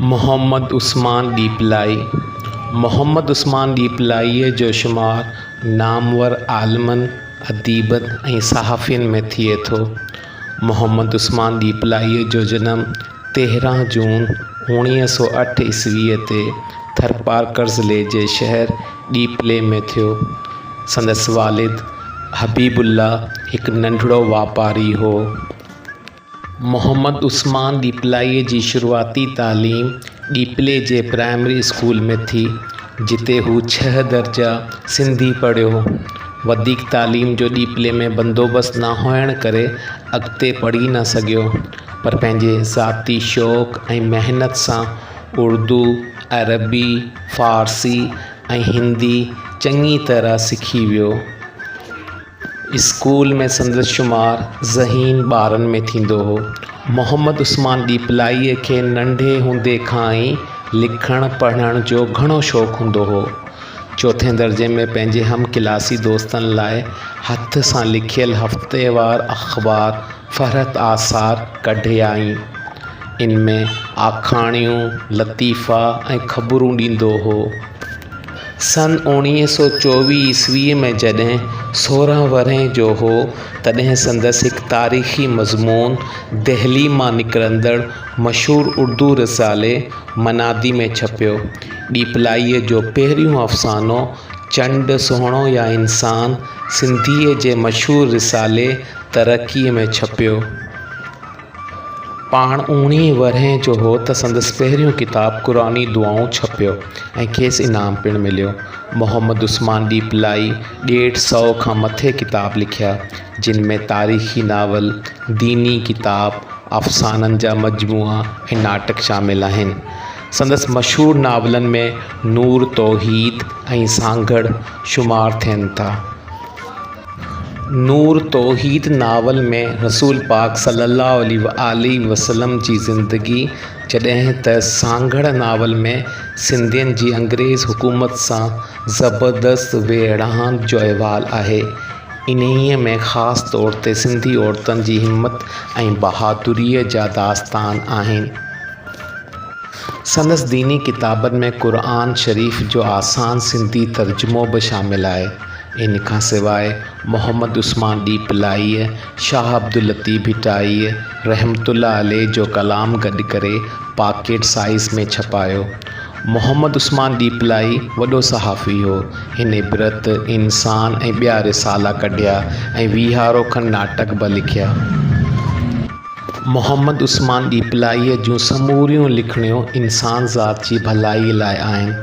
محمد عثمان ڏيپلائي، محمد عثمان ڏيپلائيء جو شمار نامور عالمن، اديبن ۽ صحافين ۾ ٿئي ٿو. محمد عثمان ڏيپلائيء جو جنم 13 جون 1908 عيسويء تي ٿرپارڪر ضلعي جي شهر ڏيپلي ۾ ٿيو. سندس والد حبيب الله هڪ ننڍڙو واپاري هو. محمد عثمان ڏيپلائيء جي شروعاتي تعليم ڏيپلي جي پرائمري اسڪول ۾ ٿي، جتي هو ڇهه درجا سنڌي پڙهيو. وڌيڪ تعليم جو ڏيپلي ۾ بندوبست نه هئڻ ڪري اڳتي پڙهي نه سگهيو، پر پنهنجي ذاتي شوق ۽ محنت سان اردو، عربي، فارسي ۽ هندي چڱي طرح سکي ويو. اسڪول ۾ سندس شمار ذهين ٻارن ۾ ٿيندو هو. محمد عثمان ڏيپلائيء کي ننڍي هوندي کان ئي لکڻ پڙهڻ جو گهڻو شوق هوندو هو. چوٿين درجي ۾ پنهنجي هم ڪلاسي دوستن لاء هٿ سان لکيل هفتيوار اخبار فرحت آثار ڪڍيائين. ان ۾ آکاڻيون، لطيفا ۽ خبرون ڏيندو هو. سن 1924 عيسويء ۾ جڏهن 16 ورهين جو هو، تڏهن سندس هڪ تاريخي مضمون دهلي مان نڪرندڙ مشهور اردو رسالي منادي ۾ ڇپيو. ڏيپلائيء جو پهريون افسانو چنڊ سهڻو يا انسان سنڌيء جي مشهور رسالي ترقيء ۾ ڇپيو. پاڻ اوڻيهه ورهين جو هو ته سندس پهريون ڪتاب قرآني دعائون ڇپيو ۽ کيس انعام پڻ مليو. محمد عثمان ڏيپلائي ڏيڍ سئو کان مٿي ڪتاب لکيا، جن ۾ تاريخي ناول، ديني ڪتاب، افسانن جا مجموعا ۽ ناٽڪ شامل آهن. سندس مشهور ناولن ۾ نور توحيد ۽ سانگهڙ شمار ٿين ٿا. نور توحيد ناول ۾ رسول پاڪ صلي الله عليه وآله وسلم جي زندگي جڏهن ته سانگهڙ ناول ۾ سنڌين جي انگريز حڪومت سان زبردست ويڙهاند جو احوال آهي. انهيء ۾ خاص طور تي سنڌي عورتن جي همت ۽ بهادريء جا داستان آهن. سندس ديني ڪتابن ۾ قرآن شريف جو آسان سنڌي ترجمو به شامل آهي. ان کان سواء محمد عثمان ڏيپلائيء، شاهه عبداللطيف ڀٽائيء رحمة الله عليه جو ڪلام گڏ ڪري پاڪيٽ سائيز ۾ ڇپايو. محمد عثمان ڏيپلائي وڏو صحافي هو. هن عبرت، انسان ۽ ٻيا رسالا ڪڍيا ۽ ويهارو کن ناٽڪ به لکيا. محمد عثمان ڏيپلائيء جون سموريون لکڻيون انسان ذات جي ڀلائيء لاء آهن.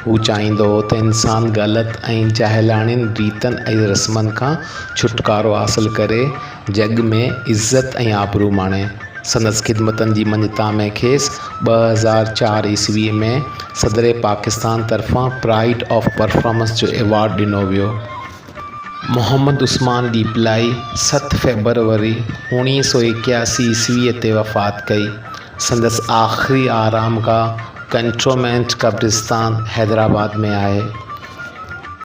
هو چاهيندو هو ته انسان غلط ۽ جاهلاڻين ريتن ۽ رسمن کان ڇوٽڪارو حاصل ڪري جڳ ۾ عزت ۽ آبرو ماڻي. سندس خدمتن جي مڃتا ۾ کيس 2004 عيسويء ۾ صدر پاڪستان طرفان پرائيڊ آف پرفارمنس جو ايوارڊ ڏنو ويو. محمد عثمان ڏيپلائي ست فيبروري 1981 عيسويء تي وفات ڪئي. سندس آخري آرامگاهه ڪنٽومينٽ قبرستان حيدرآباد ۾ آهي.